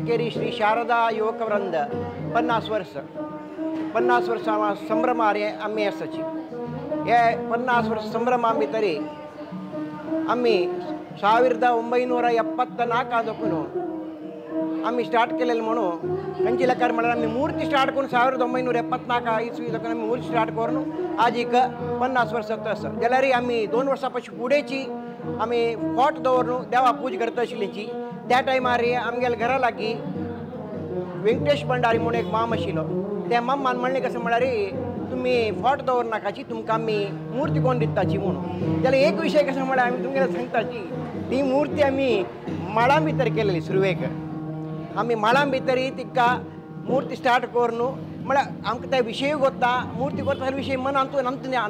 ಮಡಿಕೇರಿ ಶ್ರೀ ಶಾರದಾ ಯುವಕ ವೃಂದ 50 वर्स 50 वर्सां संभ्रमार आमी आसाची. हे 50 वर्स संभ्रमा भितर आमी 1974 ದಕ್ಕೂ आमी स्टार्ट केलेले म्हणून खंयची लेखार म्हळ्यार आमी मूर्ती स्टार्ट करून 1974 इसवी दखून आमी मूर्ती स्टार्ट करून आज एक 50 वर्सां आसा. जाल्यार आमी 2 वर्सां पशी फुडेंची आमी फोट दवरून देवा पूज करता आशिल्लीची. त्या टायमार आमगेल्या घरा लागीं वेंकटेश भंडारी म्हणून एक माम आशिल्लो. त्या मामान म्हणलें कशें म्हळ्यार तुमी फोट दवरनाकाची, तुमकां आमी मूर्ती कोण दिताची म्हणून. जाल्यार एक विशय कशें म्हळ्यार आमी तुमगेले सांगताची ती मूर्ती आमी माळां भितर केलेली. सुरवेक आमी माळां भितर तिका मूर्ती स्टार्ट करून म्हळ्यार आमकां त्या विशय गोता मूर्ती करता जाल्यार विशय मनांत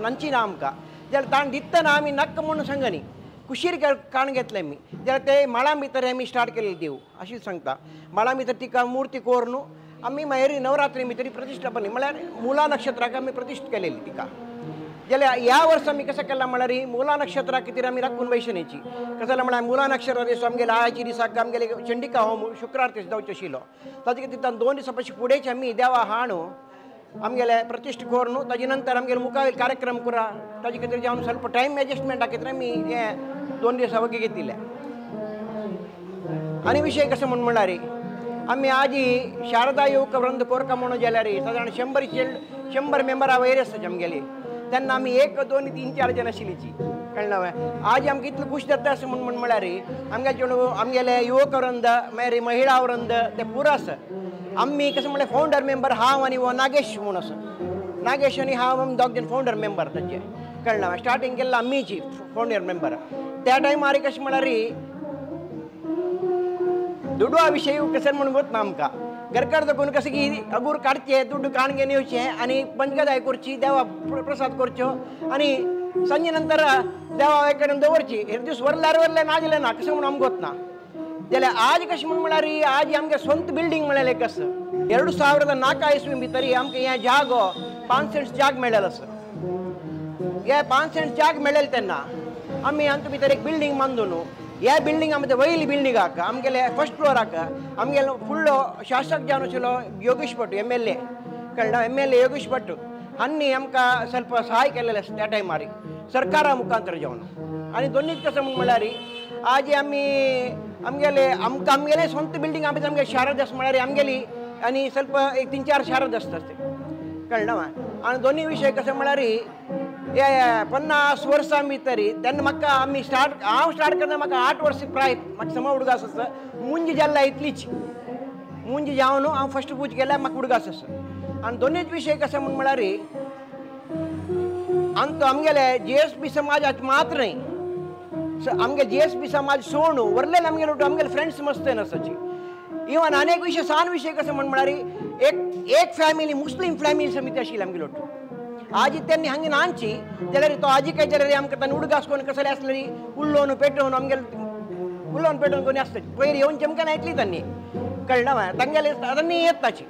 नंची ना आमकां. जाल्यार ताण दितना आमी नक्क म्हणून सांगनी कुशीर काण घेतले आमी. जाल्यार ते माळां भितर आमी स्टार्ट केलेली देव अशीच सांगता. माळां भितर तिका मूर्ती करून आमी मागीर नवरात्री भितर प्रतिश्ठा बनी म्हळ्यार मुला नक्षत्राक आमी प्रतिश्ठा केलेली तिका. जाल्यार ह्या वर्सा आमी कशें केलां म्हळ्यार मुला नक्षत्रा खातीर आमी राखून वैशनेची कशें जाल्यार म्हळ्यार मुला नक्षत्रा दिसा आमगेल्या आयची दिसाक आमगेले चंडिका होम शुक्रार दीस जावचो आशिल्लो. ताजे खातीर 2 दिसां पशी फुडेंच आमी देवा हाणू आमगेले प्रतिश्ठा करून ताजे नंतर आमगेले मुखावेल कार्यक्रम करा ताजे खातीर जावन ಸ್ವಲ್ಪ टायम एडजस्टमेंटा खातीर आमी हे 2 दिसां वगी घेतिल्ले. आनी विशय कशें म्हूण म्हळ्यार आमी आजी शारदा युवक वृंद कोरका म्हणून जाल्यार सादारण 100 मेंबरां वयर आसता आमगेली. तेन्ना आमी 1 2 3 4 जण आशिल्लीची कळ्ळें. आज आमकां इतलें खूश जाता अशें म्हूण म्हळ्यार आमगे चेडूं आमगेले युवक वृंद मागीर महिळा वृंद ते पुरो आसा. आमी कशें म्हळ्यार फावंडर मेंबर हांव आनी हो नागेश म्हूण आसा. नागेश आनी हांव आमी 2 जण फावंडर मेंबर ताचे कळ्ळें. स्टार्टींग केल्लो आमीची फावंडर मेंबर. त्या टायमार कशें म्हळ्यार दुडवा विशय कशें म्हूण गोत ना आमकां. घरकार दखून कशें की अगूर काडचे दुड्डू काणगे येवचे आनी पंचगदाय करची देवा प्रसाद करच्यो आनी सांजे नंतर देवा कडेन दवरची. एक दीस वरल्यार वरले ना जाल्यार ना कशें म्हूण आमकां गोत ना. जाल्यार आज कशें म्हूण म्हळ्यार आज आमगे स्वंत बिल्डींग म्हळ्यार एक आसा. 2004 इसवी भितर आमकां हें जागो 5 सेंट्स जाग मेळ्ळेलो आसा. हे 5 सेंट्स जाग मेळ्ळेले तेन्ना आमी हातूंत भितर एक बिल्डींग बांदून ह्या बिल्डिंगा मध्ये वयली बिल्डिंगाक आमगेले फर्स्ट फ्लोराक आमगेलो फुडलो शासक जावन आशिल्लो योगेश भट MLA कळ्ळें. MLA Yogesh Bhat हांणी आमकां ಸ್ವಲ್ಪ सहाय केलेलें आसा त्या टायमार सरकारा मुखांतर जावन. आनी दोनूय कशें म्हूण म्हळ्यार आज आमी आमगेले आमकां आमगेले स्वंत बिल्डींग आमी आमगे शारद आसा म्हळ्यार आमगेली आनी ಸ್ವಲ್ಪ एक 3 4 शारद आसता ते कळ्ळें. आनी दोनूय विशय कशें म्हळ्यार हे 50 वर्सां भितर तेन्ना म्हाका आमी स्टार्ट हांव स्टार्ट करतना म्हाका 8 वर्सां प्राय म्हाका समा उडगास आसा. मुंजी जाल्ला इतलीच मुंजी जावन हांव फर्स्ट पूज केल्यार म्हाका उडगास आसा. आनी दोनूच विशय कशें म्हूण म्हळ्यार आमचो आमगेले GSB समाजाक मात्र न्हय आमगे GSB समाज सोडून वरलेले आमगेले आमगेले फ्रेंड्स मस्त आसाची. इवन अनेक विशय सान विशय कशें म्हूण म्हळ्यार एक फॅमिली मुस्लीम फॅमिली समिती आशिल्ली आमगेले. आजी त्यांनी हांगे नानची जाल्यार तो आजी काय जाल्यार आमकां तांणी उडगास कोण कसले आसलेली उल्लोवन पेटोवन आमगेले उलोवन पेटोवन कोणी आसता पयर येवन चमकां येतली तांणी कळ्ळें. तांगेले तांणी येताची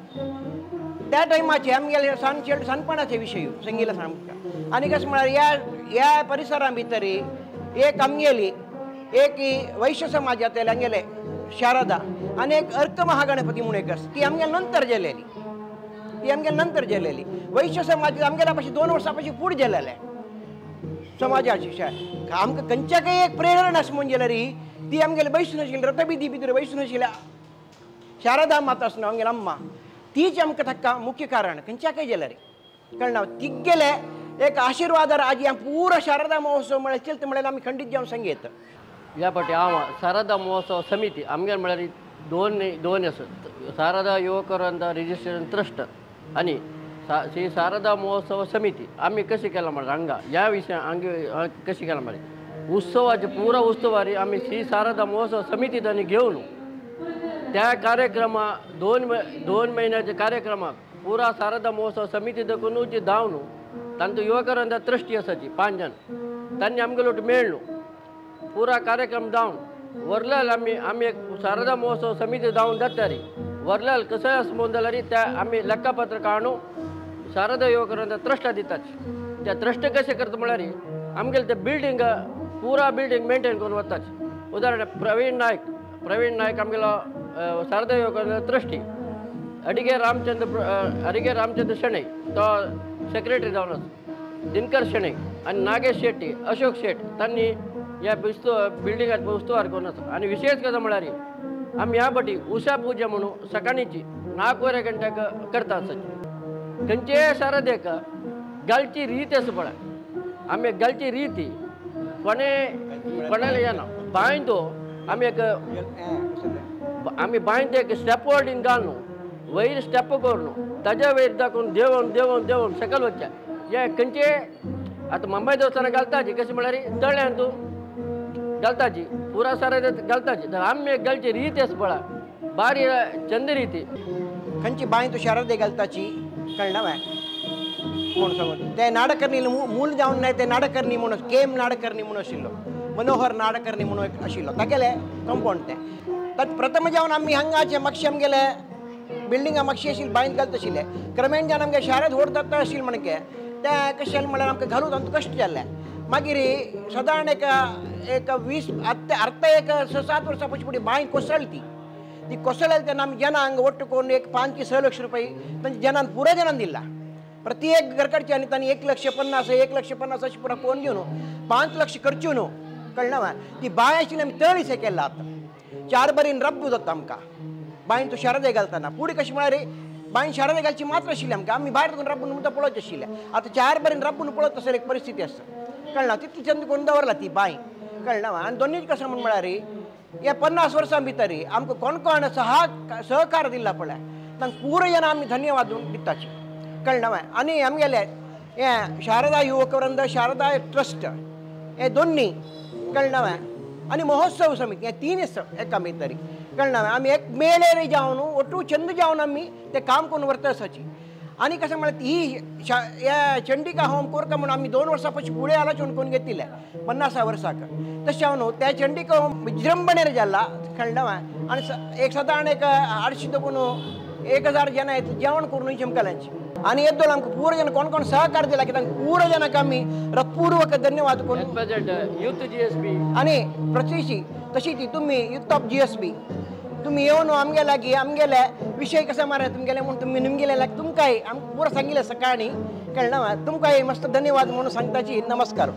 त्या टायमाचे आमगेले सान चेड सानपणाचे विशय संगीला सामकां. आनी कशें म्हळ्यार ह्या परिसरा भितर एक आमगेली एक वैश्य समाजांतले आमगेले शारदा आनी एक अर्क महागणपती म्हणून एक आसा ती आमगेले नंतर जेलेली. ती आमगेले नंतर जेलेली वैश्य समाज आमगेल्या पाशी 2 वर्सां पाशी फूड जेलेले समाजाची. आमकां खंयच्याकय एक प्रेरणा आसा म्हूण जाल्यार ती आमगेले वैश्य नाशिल्ली रथबिदी भितर वैश्य नाशिल्ल्या शारदा माता आसना आमगेले अम्मा तीच आमकां ताका मुख्य कारण खंयच्याकय जाल्यार कळना. तिगेले एक आशिर्वादार आजी आम पुरो शारदा महोत्सव म्हळ्यार चलता म्हळ्यार आमी खंडीत जावन सांगयत. ह्या फावटी हांव शारदा महोत्सव समिती आमगेर म्हळ्यार दोन आसा. शारदा युवक वृंद रजिस्ट्रेशन ट्रस्ट आनी श्री शारदा महोत्सव समिती आमी कशी केला म्हळ्यार हांगा ह्या विशया हांगा कशी केला म्हळ्यार उत्सवाचे पुरा उत्सवारी आमी श्री शारदा महोत्सव समिती तांणी घेवन त्या कार्यक्रमा 2 म्हयन्याचे कार्यक्रमाक पुरा शारदा महोत्सव समिती देखून जी धांवन तांचो युवक वृंद ट्रस्टी आसाची 5 जण तांणी आमगेलो मेळ्ळो पुरा कार्यक्रम जावन वरल्याल आमी आमी एक शारदा महोत्सव समिती जावन जातारी वरल्याल कसंय आसा म्हणून जाल्यार त्या आमी लेखापत्र काडून शारदा युवक वृंद ट्रस्टा दितात. त्या ट्रस्ट कशें करता म्हळ्यार आमगेले ते बिल्डींग पुरा बिल्डींग मेंटेन करून वताच. उदाहरण प्रवीण नायक आमगेलो शारदा युवक ट्रस्टी अडिगे रामचंद्र शणै तो सेक्रेटरी जावन आसा दिनकर शणै आनी नागेश शेट्टी अशोक शेट तांणी ह्या बिल्डिंगात उस्तवार करून आसा. आनी विशेश कसो म्हळ्यार आमी ह्या फाटी उषा पूजा म्हणून सकाळीची 4.25 गंट्याक करता आसा. खंयचेय शारदेक घालची रीत आसा पळय आमी घालची रीत कोणे कोणाले येना बांयतो आमी एक आमी बांयत एक स्टेप वर्डीन घालून वयर स्टेप करून ताज्या वयर दाखोवन देंवोन देंवोन देंवोन सकयल वचचें. हे खंयचे आतां मुंबय देवस्थानां घालताची कशें म्हळ्यार तळ्यान तूं घालताची पुरा सारा घालताची तर आमी एक घालची रीत आसा पळय बारी चंद रीती. खंयची बांय तूं शारदे घालताची कळना म्हूण सांगून ते नाडकर्णी मूल जावन नाय ते नाडकर्णी म्हणून केम नाडकर्णी म्हणून आशिल्लो मनोहर नाडकर्णी म्हणून एक आशिल्लो तागेले कंपाउंड तें. तत् प्रथम जावन आमी हांगाचे मागशे आमगेले बिल्डिंगा मागशी आशिल्ली बांयत घालत आशिल्ले क्रमेण जावन आमगे शारद व्हड जाता आशिल्लें म्हणके तें कशें म्हळ्यार आमकां घालून आमकां कश्ट जाल्लें. मागीर सादारण एक एक 20 अर्थ एक 6-7 वर्सां पयलीं फुडें बांय कोसळ्ळी ती ती कोसळ्ळी तेन्ना आमी जनांक वट्ट करून एक 5 की 6 लक्ष रुपये तांच्या जनान पुरो जनान दिला प्रत्येक घरकडचे आनी तांणी 1,50,000 1,50,000 अशें पुरो कोण घेवन 5 लक्ष खर्चून न्हू कळना ती बांय आशिल्ली आमी तळी केला. आतां 4 बरीन रब्बू जाता आमकां बांयन तूं शारदे घालतना फुडें कशें म्हळ्यार बांयन शारदे घालची मात्र आशिल्ली आमकां आमी भायर करून रब्बून मुद्दा पळोवचें आशिल्लें. आतां 4 बरीन रब्बून पळोवप तसली एक परिस्थिती आसा कळना तितली चंद करून दवरला ती बांय कळना. आनी दोनूय कशें म्हूण म्हळ्यार ह्या 50 वर्सां भितर आमकां कोण कोण सहकार दिला पळय तांकां पुरो जन आमी धन्यवाद दिताची कळना. आनी आमगेले हें शारदा युवक वृंद शारदा ट्रस्ट हे दोन्ही कळना आनी महोत्सव समिती हे 3 एका भितर कळना. आमी एक मेळेर जावन ಒಟ್ಟು चंद जावन आमी ते काम करून व्हरता आसाची. आनी कशें म्हळ्यार ही ह्या चंडिका होम कोरका म्हणून आमी 2 वर्सां पयलीं फुडें आलोचन करून घेतिल्लें 50 वर्साक तशें हांव त्या चंडिका होम विजृंभणेर जाला कळना. आनी एक सादारण एक 800 देखून 1000 जन जेवण करून जमकाल्यांची. आनी येदोळ आमकां पुरो जन कोण कोण सहकार दिला की तांकां पुरो जनाक आमी रतपूर्वक धन्यवाद करून युथ GSB आनी प्रतिशी तशी ती तुमी युथ ऑफ GSB तुमी येवन आमगे लागीं आमगेले विशय कशें मार तुमगेले म्हूण तुमी निमगेले लागीं तुमकांय आमकां पुरो सांगिल्लें सकाळीं कळना तुमकांय मस्त धन्यवाद म्हणून सांगताची. नमस्कार.